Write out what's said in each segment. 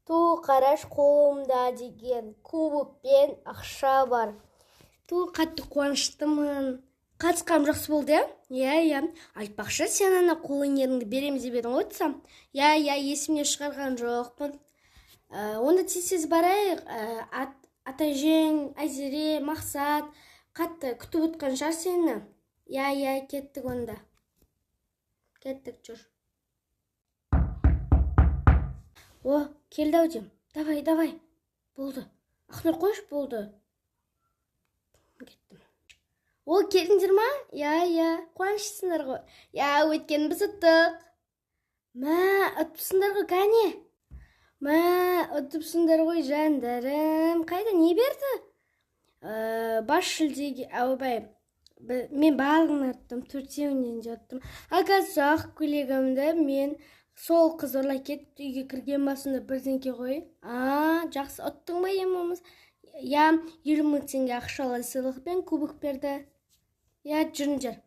Ту, қараш, қолымда деген кубок пен ақша бар. Ту, қатты қуаныштымын. Қатысқаным жақсы болды, иә? Иә, иә. Айтпақшы, сен ана қолөнеріңді береміз деп едің ғой, ұтсам. Иә, иә, есімнен шығарған жоқпын. Онда тез-тез барайық. Ата-әжең, Айзере, Мақсат қатты күтіп отқан шығар сені. Иә, иә, кеттік онда. Кеттік, жүр. О, келді ау деймін. Давай, давай. Болды. Ақнұр, қойшы, болды. Кеттім. О, келдіңдер ма? Иә, иә, қуаныштысыңдар ғой. Иә, өйткені біз ұттық. Мә, ұтыпсыңдар ғой, кәне. Мә, ұтыпсыңдар ғой, жандарым. Қайда, не берді? Бас жүлдеге, ойбай, мен барлығын ұттым, төртеуінен де ұттым. Оказывается, ақ көйлегімді мен сол қыз ұрлап кетіп үйге кірген басында бірдеңке ғой. А, жақсы, ұттың ба ең болмаса? Иә, 50 000 теңге ақшалай сыйлық пен кубок берді. Иә, жүріңдер.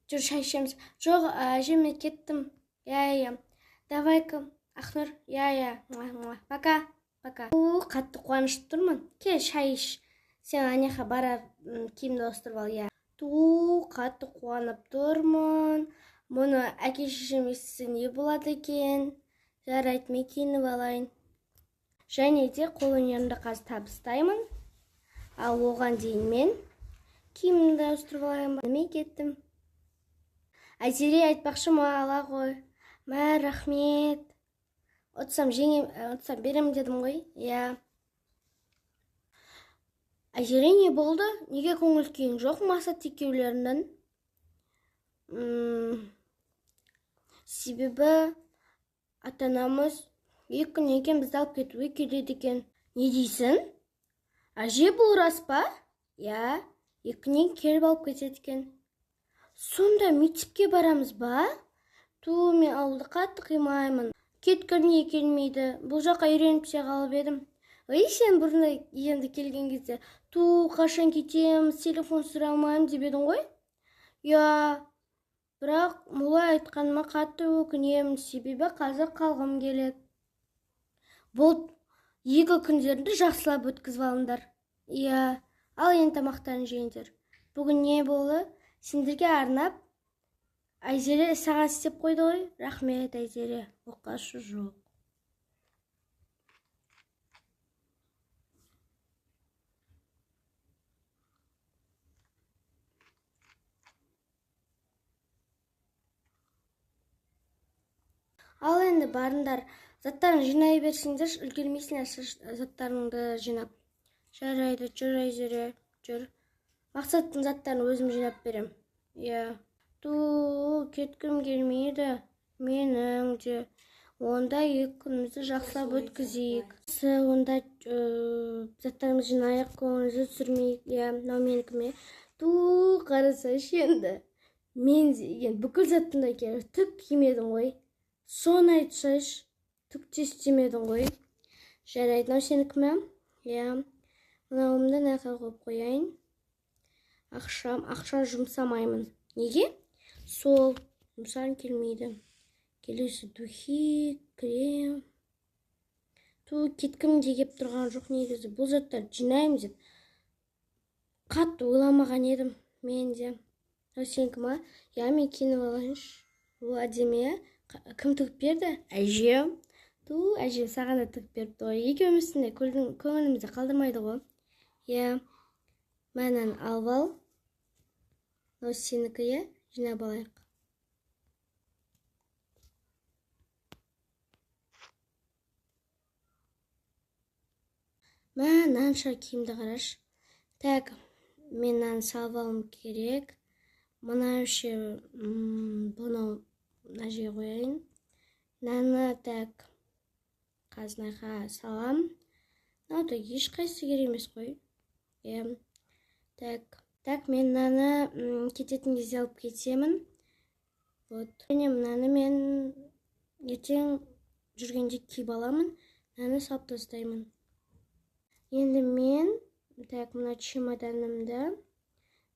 Жүр, шай ішеміз. Жоқ, әжем, мен кеттім. Иә, иә. Давай-ка, Ақнұр. Иә, иә. Муа, муа. Пока, пока. У, қатты қуанышты тұрмын. Кел, шай іш. Сен ана барар, киімді ауыстырып ал, иә. Ту, қатты қуанып тұрмын. Мұны әке шешем естісе не болады екен? Жарайды, мен киініп алайын. Және де қолөнерімді қазір табыстаймын. Ал оған дейін мен киімімді ауыстырып алайын ба? Мен кеттім. Айзере, айтпақшы, ала ғой. Мә, рахмет. Ұтсам жеңем, ұтсам беремін дедім ғой. Иә. Айзере, не болды? Неге көңіл күйің жоқ Мақсат екеулерінің? Себебі ата-анамыз 2 күннен кейін бізді алып кетуге келеді екен. Не дейсің? Әже, бұл рас па? Иә, 2 күннен келіп алып кетеді екен. Сонда мектепке барамыз ба? Ту, мен ауылды қатты қимаймын. Кеткім не келмейді. Бұл жаққа үйреніп те қалып едім. Ей, сен бұрын енді келген кезде, ту, қашан кетеміз, телефон сұрамаймын деп едің ғой? Иә, бірақ олай айтқаныма қатты өкінемін, себебі қазір қалғым келеді. Бұл 2 күндерді жақсылап өткізіп алыңдар. Иә, ал енді тамақтарын жеңдер. Бүгін не болды? Сендерге арнап Айзере саған істеп қойды ғой. Рахмет, Айзере. Оқасы жоқ. Ал енді барыңдар, заттарын жинай берсеңдер, үлгермейсіңдер заттарыңды жинап. Жарайды, жүр, Айзере, жүр. Мақсаттың заттарын өзім жинап берем. Иә. Ту, кеткім келмейді. Менің де. Онда 2 күнімізді жақсылап өткізейік. Онда заттарымызды жинайық, көңілімізді түсірмейік. Иә, мынау менікі ме? Ту, қарасайшы енді. Мен деген бүкіл заттың да керек. Түк кимедің ғой. Соны айтсайшы, түк те істемедің ғой. Жарайды, мынау сенікі ме? Иә. Мынауымды мына жаққа қойып қояйын. Ақша жұмсамаймын. Неге? Сол, жұмсағым келмейді. Келесі духи, крем. Ту, кеткім де кеп тұрған жоқ негізі. Бұл заттарды жинаймын деп қатты ойламаған едім мен де. Мынау сенікі ма? Иә, мен киініп алайыншы. Ол әдемі, иә? Кім тігіп берді? Әжем. Ту, әжем саған да тігіп беріпті ғой. Екеуміздің де көңілімізді қалдырмайды ғой. Иә. Мынаны алып ал. Мынау сенікі, иә? Жинап алайық. Мә, мынанша киімді қарашы. Так, мен мынаны салып алуым керек. Мына вообще, бұны мына жерге қояйын. Мынаны так қазынаға салам. Мынау да ешқайсысы керек емес қой. Иә. Так, так, мен мынаны кететін кезде алып кетемін. Вот. Және мынаны мен ертең жүргенде киіп аламын. Мынаны салып тастаймын. Енді мен, так, мына чемоданымды,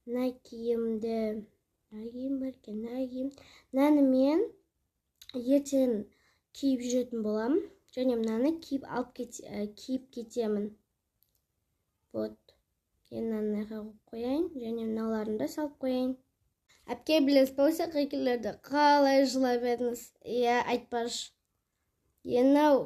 мына киімді, мына киім бар екен, мына киім. Мынаны мен ертең киіп жүретін боламын. Және мынаны киіп алып киіп кетемін. Вот. Енді мынаны қойып қояйын, және мыналарын да салып қояйын. Әпке, білесіз бе, осы қекелерді қалай жылап едіңіз? Иә, айтпашы. Енді мынау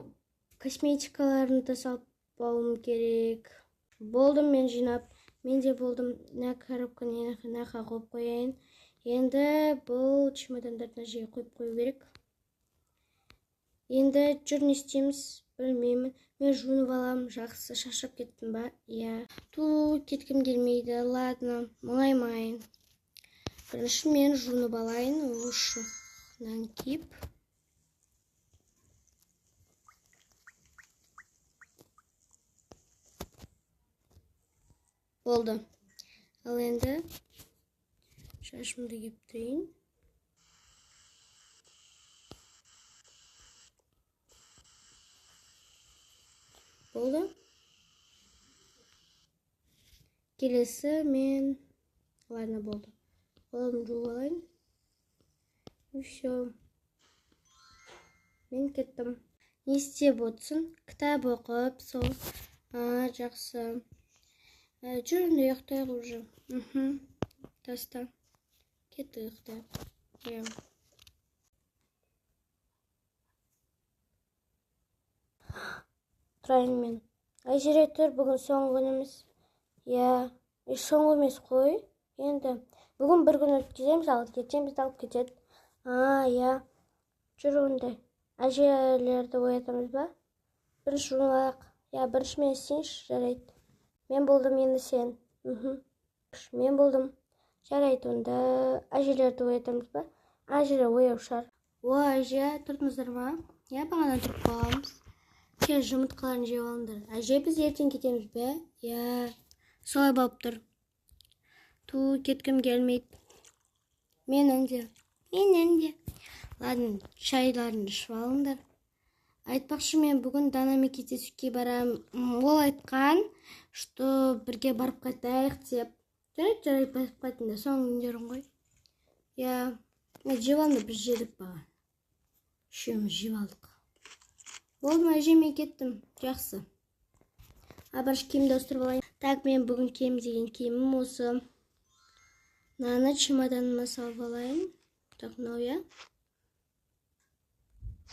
косметикаларымды да салып алуым керек. Болдым мен жинап. Мен де болдым. Мына коробканы мына жаққа қойып қояйын. Енді бұл чемодандарды мына жерге қойып қою керек. Енді жүр, не істейміз білмеймін. Мен жуынып аламын. Жақсы, шаршап кеттім ба? Иә. Ту, кеткім келмейді. Ладно, мұңаймайын. Бірінші мен жуынып алайын. Мынаны киіп. Болды. Ал енді шашымды кептірейін. Болды. Келесі мен... Ладно, болды. Қолымды жуып алайын. И все. Мен кеттім. Не істеп отырсың? Кітап оқып, сол. Жақсы. Жүр, енді ұйықтайық уже. Таста. Кеттік, ұйықтайық. Иә. Тұрайын мен. Айзере, тұр, бүгін соңғы күніміз. Иә. Соңғы емес қой. Енді бүгін бір күн өткіземіз, ал ертең бізді алып кетеді. Иә. Жүр онда. Әжелерді оятамыз ба? Бірінші жуынайық. Иә, бірінші мен істейінші, жарайды. Мен болдым, енді сен. Мен болдым. Жарайды, онда әжелерді оятамыз ба? Әжелер ояу шығар. О, әже, тұрдыңыздар ма? Иә, бағана тұрып қалғанбыз. Тез жұмыртқаларын жеп алыңдар. Әже, біз ертең кетеміз бе? Иә, солай болып тұр. Ту, кеткім келмейді. Менің де. Менің де. Ладно, шайларын ішіп алыңдар. Айтпақшы, мен бүгін Данамен кездесуге барамын. Ол айтқан, что бірге барып қайтайық деп. Жарайды, жарайды, барып қайтыңдар. Соңғы күндерің ғой. Иә, мен жеп алдым, біз жедік бағана. Үшеуміз жеп алдық. Болды, әже, мен кеттім. Жақсы. Бірінші киімді ауыстырып алайын. Так, мен бүгін кием деген киімім осы. Мынаны чемоданыма салып алайын. Так, мынау, иә.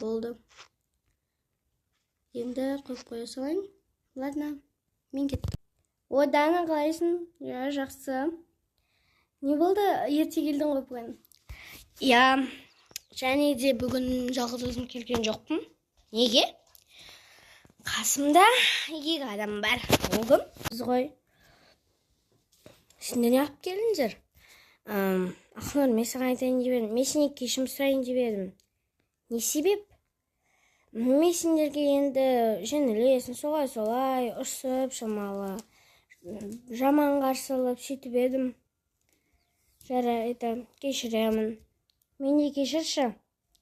Болды. Енді қойып қоя салайын. Ладно, мен кеттім. О, Дана, қалайсың? Иә, жақсы. Не болды? Ерте келдің ғой бүгін. Иә, және де бүгін жалғыз өзім келген жоқпын. Неге? Қасымда екі адам бар. Ол кім? Біз ғой. Сендер не алып келдіңдер? Ақнұр, мен саған айтайын деп едім. Мен сенен кешірім сұрайын деп едім. Не себеп? Мен сендерге енді жеңілесің, солай-солай, ұрсып, шамалы, жаман қарсы алып сөйтіп едім. Жарайды, кешіремін. Мен де кешірші.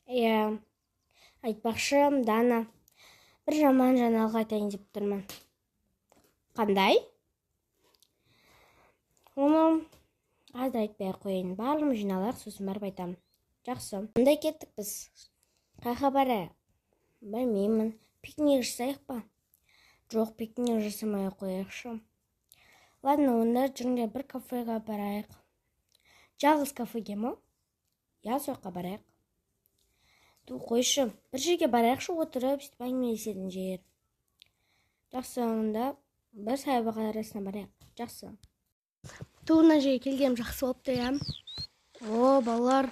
Иә, айтпақшы, Дана, бір жаман жаңалық айтайын деп тұрмын. Қандай? Оны қазір айтпай ақ қояйын. Барлығымыз жиналайық, сосын барып айтамын. Жақсы. Онда кеттік біз. Қайда барайық? Білмеймін. Пикник жасайық па? Жоқ, пикник жасамай ақ қояйықшы. Ладно, онда жүріңдер бір кафеге барайық. Жалғыз кафеге ма? Иә, сол жаққа барайық. Ту, қойшы, бір жерге барайықшы, отырып, сөйтіп әңгімелесетін жер. Жақсы, онда бір саябақ арасына барайық. Жақсы. Ту, мына жерге келгенім жақсы болыпты, иә. О, балалар.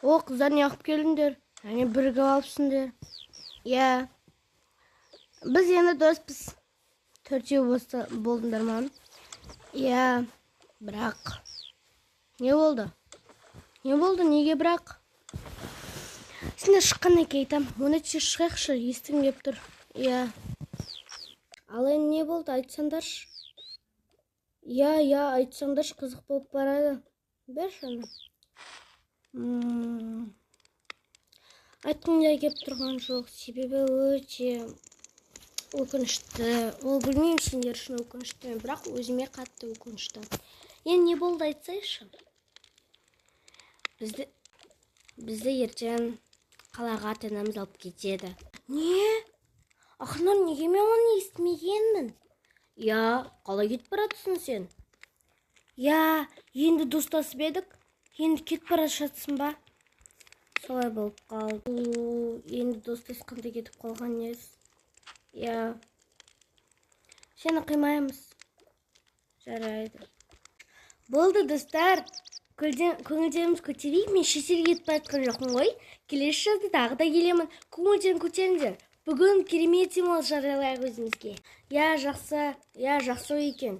О, қыздар, не алып келдіңдер? Және бірігіп алыпсыңдар. Иә. Біз енді доспыз. Төртеу болдыңдар ма? Иә, бірақ. Не болды? Не болды? Неге бірақ? Сендер шыққаннан кейін айтамын. Оны тез шығайықшы, естігім келіп тұр. Иә. Ал енді не болды, айтсаңдаршы. Иә, иә, айтсаңдаршы, қызық болып барады. Берші аны. Айтқым да келіп тұрған жоқ, себебі өте өкінішті. Ол білмеймін сендер үшін өкінішті, бірақ өзіме қатты өкінішті. Енді не болды айтсайшы. Бізді ертең қалаға ата-анамыз алып кетеді. Не? Ақнұр, неге мен оны естімегенмін? Иә, қалай кетіп баратсың сен? Иә, енді достасып едік, енді кетіп бара жатсың ба? Солай болып қалды. Енді достасқанда кетіп қалған ес. Иә. Сені қимаймыз. Жарайды. Болды, достар. Көңілдеріміз көтерейік. Мен шетелге кетіп бара жатқан жоқпын ғой. Келесі жазда тағы да келемін. Көңілдерін көтеріңдер. Бүгін керемет демалыс жариялайық өзімізге. Иә, жақсы. Иә, жақсы ой екен.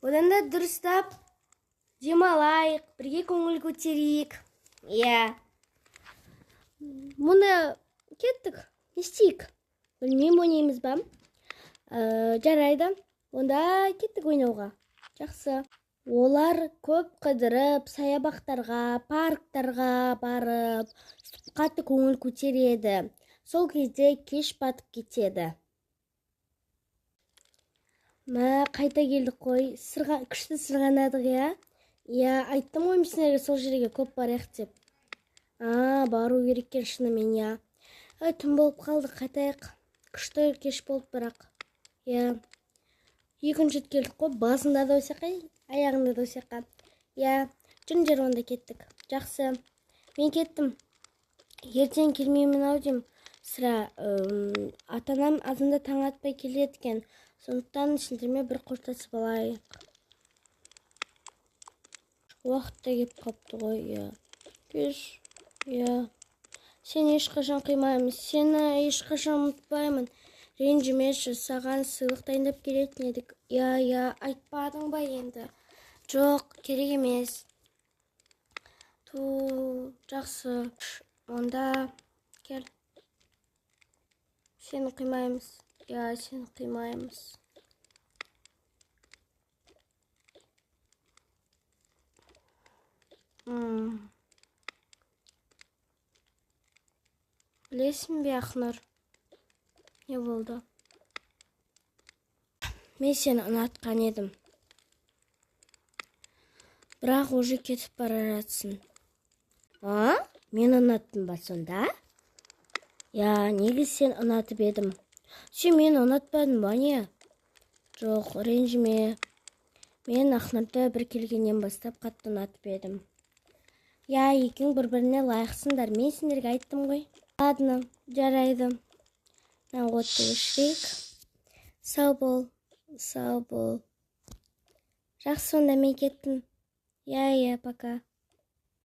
Одан да дұрыстап демалайық, бірге көңіл көтерейік. Иә. Мұны кеттік. Не істейік? Білмеймін, ойнаймыз ба? Жарайды. Онда кеттік ойнауға. Жақсы. Олар көп қыдырып, саябақтарға, парктарға барып, қатты көңіл көтереді. Сол кезде кеш батып кетеді. Мә, қайта келдік қой. Күшті сырғанадық, иә? Иә, айттым ғой мен сендерге сол жерге көп барайық деп. А, бару керек екен шынымен, иә. Ай, түн болып қалды, қайтайық. Күшті кеш болды бірақ. Иә. Екінші рет келдік қой, басында да осы жаққа, аяғында да осы жаққа. Иә, жүріңдер, онда кеттік. Жақсы. Мен кеттім. Ертең келмеймін ау деймін. Сірә, ата-анам азанда таң атпай келеді екен. Сондықтан сендермен бір қоштасып алайық. Уақыт та келіп қалыпты ғой, иә. Кеш, иә. Сені ешқашан қимаймын, сені ешқашан ұмытпаймын. Ренжімеші, саған сыйлық дайындап келетін едік. Иә, иә, айтпадың ба енді? Жоқ, керек емес. Ту, жақсы. Онда кел. Сені қимаймыз. Иә, сені қимаймыз. Білесің бе, Ақнұр? Не болды? Мен сені ұнатқан едім. Бірақ уже кетіп бара жатсың. А? Мен ұнаттым ба сонда? Иә, негізі сен ұнатып едім. Сен мені ұнатпадың ба, не? Жоқ, ренжіме. Мен Ақнұрды бір келгеннен бастап қатты ұнатып едім. Иә, екеуің бір-біріне лайықсыңдар. Мен сендерге айттым ғой. Ладно, жарайды. Мына отты өшірейік. Сау бол, сау бол. Жақсы, онда мен кеттім. Иә, иә, пока.